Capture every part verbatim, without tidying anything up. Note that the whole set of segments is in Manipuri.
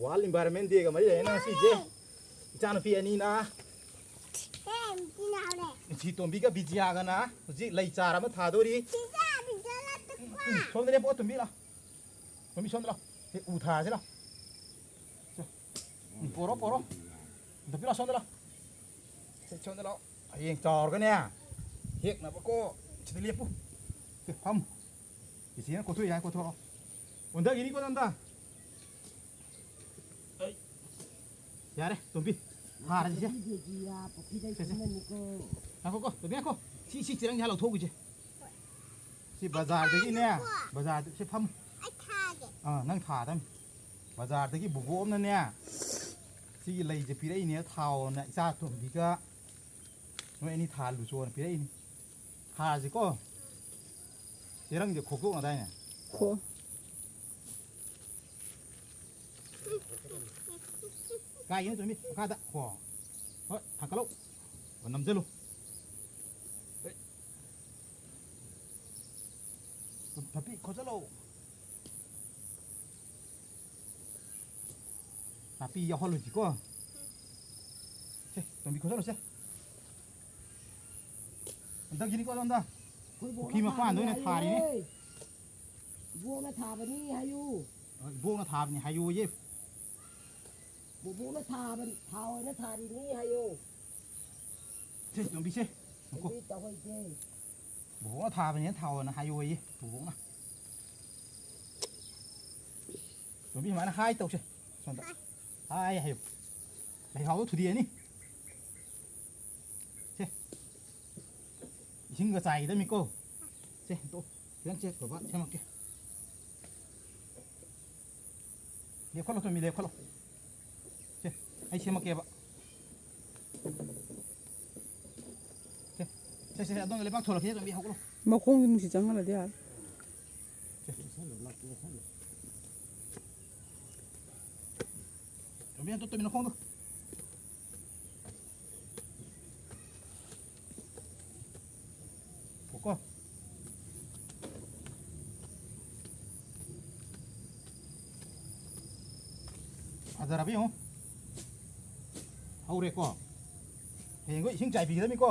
World Environment Dayꯒ ꯃꯔꯤ ꯂꯩꯅꯅ ꯉꯁꯤꯁꯦ ꯏꯆꯥꯅꯨꯄꯤ ꯑꯅꯤꯅ, ꯁꯤ ꯇꯣꯝꯕꯤꯒ ꯕꯤꯖꯤꯌꯥꯒꯅ ꯍꯧꯖꯤꯛ ꯂꯩ ꯆꯥꯔ ꯑꯃ ꯊꯥꯗꯣꯔꯤ꯫ ꯎꯝ, ꯁꯣꯝꯗ ꯂꯦꯞꯄꯣ, ꯇꯣꯝꯕꯤ, ꯂꯥꯎ꯫ ꯇꯣꯝꯕꯤ, ꯁꯣꯝꯗ ꯂꯥꯎ꯫ ꯁꯤ ꯎ ꯊꯥꯁꯤ, ꯂꯥꯎ꯫ ꯁꯦ꯫ ꯎꯝ, ꯄꯣꯔꯣ, ꯄꯣꯔꯣ꯫ ꯇꯣꯝꯕꯤ, ꯂꯥꯎ, ꯁꯣꯝꯗ ꯂꯥꯎ꯫ ꯁꯦ, ꯁꯣꯝꯗ ꯂꯥꯎ꯫ ꯍꯌꯦꯡ ꯆꯥꯎꯔꯒꯅꯦ, ꯍꯦꯛꯅꯕꯀꯣ꯫ ꯁꯤꯗ ꯂꯦꯞꯄꯨ꯫ ꯁꯦ, ꯐꯝꯃꯨ꯫ ꯆꯤꯆꯦꯅ ꯀꯣꯠꯊꯣꯛ ꯌꯥꯏ, ꯀꯣꯠꯊꯣꯛꯑꯣ꯫ ꯑꯣꯟꯊꯈꯤꯅꯤꯀꯣ, ꯅꯟꯗ꯫ ꯑꯩ꯫ ꯌꯥꯔꯦ, ꯇꯣꯝꯕꯤ꯫ ꯐꯥꯔꯁꯤꯁꯦ꯫ ꯁꯦ, ꯁꯦ꯫ ꯉꯥꯏꯈꯣꯀꯣ, ꯇꯣꯝꯕꯤ, ꯉꯥꯏꯈꯣ꯫ ꯁꯤ, ꯁꯤ ꯆꯦꯔꯪꯁꯦ ꯍꯥꯟꯅ ꯂꯧꯊꯣꯛꯈꯤꯁꯦ꯫ ꯁꯤ ꯕꯖꯥꯔꯗꯒꯤꯅꯦ, ꯕꯖꯥꯔꯗ, ꯁꯤ ꯐꯝ꯫ ꯑꯥ, ꯅꯪ ꯊꯥꯗꯝꯅꯤ꯫ ꯕꯖꯥꯔꯗꯒꯤ ꯕꯨꯕꯣꯛ ꯑꯃꯅꯅꯦ, ꯁꯤꯒꯤ ꯂꯩꯁꯦ ꯄꯤꯔꯛꯏꯅꯦ, ꯊꯥꯎꯑꯣꯅ, ꯏꯆꯥ ꯇꯣꯝꯕꯤꯒ ꯅꯣꯏ ꯑꯅꯤ ꯊꯥꯜꯂꯨꯆꯣꯅ ꯄꯤꯔꯛꯏꯅꯤ꯫ ꯊꯥꯁꯤꯀꯣ꯫ ꯆꯦꯔꯪꯁꯦ ꯈꯣꯛꯇꯣꯛꯅꯗꯥꯏꯅꯦ? ꯈꯣ-, ꯀꯥꯏꯒꯤꯅꯣ ꯇꯣꯝꯕꯤ? ꯃꯈꯥꯗ꯫ ꯍꯣ꯫ ꯍꯣꯏ, ꯊꯥꯡꯀꯠꯂꯣ꯫ ꯑꯣ, ꯅꯝꯖꯜꯂꯨ꯫ ꯍꯣꯏ꯫ ꯊꯄꯤ ꯈꯣꯠꯆꯜꯂꯣ꯫ ꯅꯥꯄꯤ ꯌꯥꯎꯍꯜꯂꯣꯏꯁꯤꯀꯣ꯫ ꯁꯦ, ꯇꯣꯝꯕꯤ ꯈꯣꯠꯆꯜꯂꯣꯁꯦ꯫ ꯍꯟꯗꯛꯀꯤꯅꯤꯀꯣ, ꯑꯗꯣꯝꯗ꯫ ꯑꯩꯈꯣꯏ ꯕꯣꯛꯅ ꯄꯨꯈ꯭ꯔꯤ ꯃꯄꯥꯟꯗ ꯊꯥꯕꯅꯤ ꯑꯣꯏꯅ ꯊꯥꯔꯤꯅꯦ꯫ ꯍꯥꯏꯌꯨꯍꯦ꯫ ꯏꯕꯣꯛꯅ ꯊꯥꯕꯅꯤ ꯍꯥꯏꯌꯨ꯫ ꯏꯕꯣꯛꯅ ꯊꯥꯕꯅꯤ ꯍꯥꯏꯌꯨꯌꯦ꯫ ꯕꯣꯕꯣꯛꯅ ꯊꯥꯕꯅꯤ, ꯊꯥꯎ ꯑꯣꯏꯅ ꯊꯥꯔꯤꯅꯤ ꯍꯥꯏꯌꯨ꯫ ꯁꯦ, ꯇꯣꯝꯕꯤꯁꯦ꯫ ꯉꯥꯏꯈꯣ꯫ ꯑꯗꯨꯗꯤ ꯇꯧꯍꯩꯗꯦ꯫ ꯕꯣꯕꯣꯛꯅ ꯊꯥꯕꯅꯦꯅ ꯊꯥꯎꯑꯣꯅ ꯍꯥꯏꯌꯣꯌꯦ, ꯕꯣꯕꯣꯛꯅ꯫ ꯇꯣꯝꯕꯤ, ꯁꯨꯃꯥꯏꯅ ꯍꯥꯏ ꯇꯧꯁꯦ꯫ ꯁꯣꯝꯗ꯫ ꯍꯥꯏ ꯍꯥꯏꯌꯨ꯫ ꯂꯩꯍꯥꯎꯗꯣ ꯊꯨꯗꯦꯛꯑꯅꯤ꯫ ꯁꯦ꯫ ꯏꯁꯤꯡꯒ ꯆꯥꯏꯒꯗꯕꯅꯤꯀꯣ꯫ ꯁꯦ, ꯇꯣ꯫ ꯈꯤꯇꯪ ꯆꯦꯠ, ꯕꯕꯥ, ꯁꯦꯝꯃꯛꯀꯦ꯫ ꯂꯦꯞꯈꯠꯂꯣ, ꯇꯣꯝꯕꯤ, ꯂꯦꯞꯈꯠꯂꯣ꯫ ꯁꯦ, ꯑꯩ ꯁꯦꯝꯃꯛꯀꯦꯕ꯫ ꯁꯦ, ꯁꯦ, ꯁꯦ, ꯁꯦ, ꯑꯗꯣꯝꯗ ꯂꯩꯕꯥꯛ ꯊꯣꯜꯂꯛꯈꯤꯒꯦ, ꯇꯣꯝꯕꯤ, ꯍꯧꯒꯠꯂꯣ꯫ ꯃꯈꯣꯡꯗꯤ ꯅꯨꯡꯁꯤꯠ ꯆꯪꯍꯜꯂꯗꯤ ꯌꯥꯔꯦ꯫ ꯁꯦ꯫ ꯇꯣꯝꯕꯤ, ꯑꯝꯇ ꯇꯣꯝꯕꯤ, ꯅꯈꯣꯡꯗꯣ꯫ ꯀꯣ꯫ ꯐꯖꯔꯕ ꯌꯦꯡꯉꯣ꯫ ꯍꯧꯔꯦꯀꯣ꯫ ꯍꯌꯦꯡꯈꯣꯏ ꯏꯁꯤꯡ ꯆꯥꯏꯕꯤꯒꯗꯕꯅꯤꯀꯣ꯫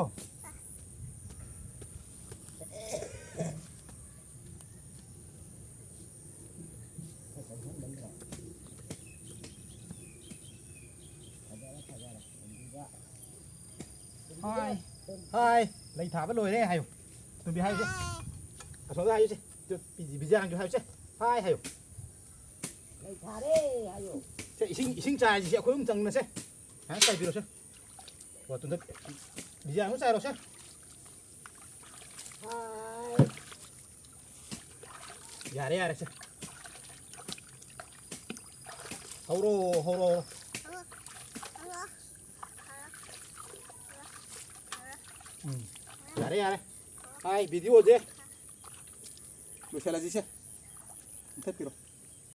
ꯍꯥꯏ꯫ ꯍꯥꯏ꯫ ꯂꯩ ꯊꯥꯕ ꯂꯣꯏꯔꯦ ꯍꯥꯏꯌꯨ꯫ ꯇꯣꯝꯕꯤ ꯍꯥꯏꯌꯨꯁꯦ꯫ ꯑꯁꯣꯝꯗ ꯍꯥꯏꯌꯨꯁꯦ꯫ Two, B-, ꯕꯤꯖꯤꯌꯥꯅꯁꯨ ꯍꯥꯏꯌꯨꯁꯦ꯫ ꯍꯥꯏ ꯍꯥꯏꯌꯨ꯫ ꯂꯩ ꯊꯥꯔꯦ ꯍꯥꯏꯌꯨ꯫ ꯁꯦ, ꯏꯁꯤꯡ, ꯏꯁꯤꯡ ꯆꯥꯏꯁꯤꯁꯦ ꯑꯩꯈꯣꯏ ꯑꯍꯨꯝ ꯆꯪꯅꯁꯦ꯫ ꯍꯥ, ꯆꯥꯏꯕꯤꯔꯣꯁꯦ꯫ ꯑꯣ, ꯇꯨꯝꯗ-, ꯕꯤꯖꯤꯌꯥꯅꯁꯨ ꯆꯥꯏꯔꯣꯁꯦ꯫ ꯍꯥꯏ꯫ ꯌꯥꯔꯦ, ꯌꯥꯔꯦ, ꯁꯦ꯫ ꯍꯧꯔꯣ, ꯍꯧꯔꯣ, ꯍꯧꯔꯣ꯫ ꯎꯝ꯫ ꯌꯥꯔꯦ, ꯌꯥꯔꯦ꯫ ꯍꯥꯏ, ꯚꯤꯗꯤꯑꯣꯁꯦ ꯂꯣꯏꯁꯤꯜꯂꯁꯤꯁꯦ꯫ ꯃꯨꯊꯠꯄꯤꯔꯣ꯫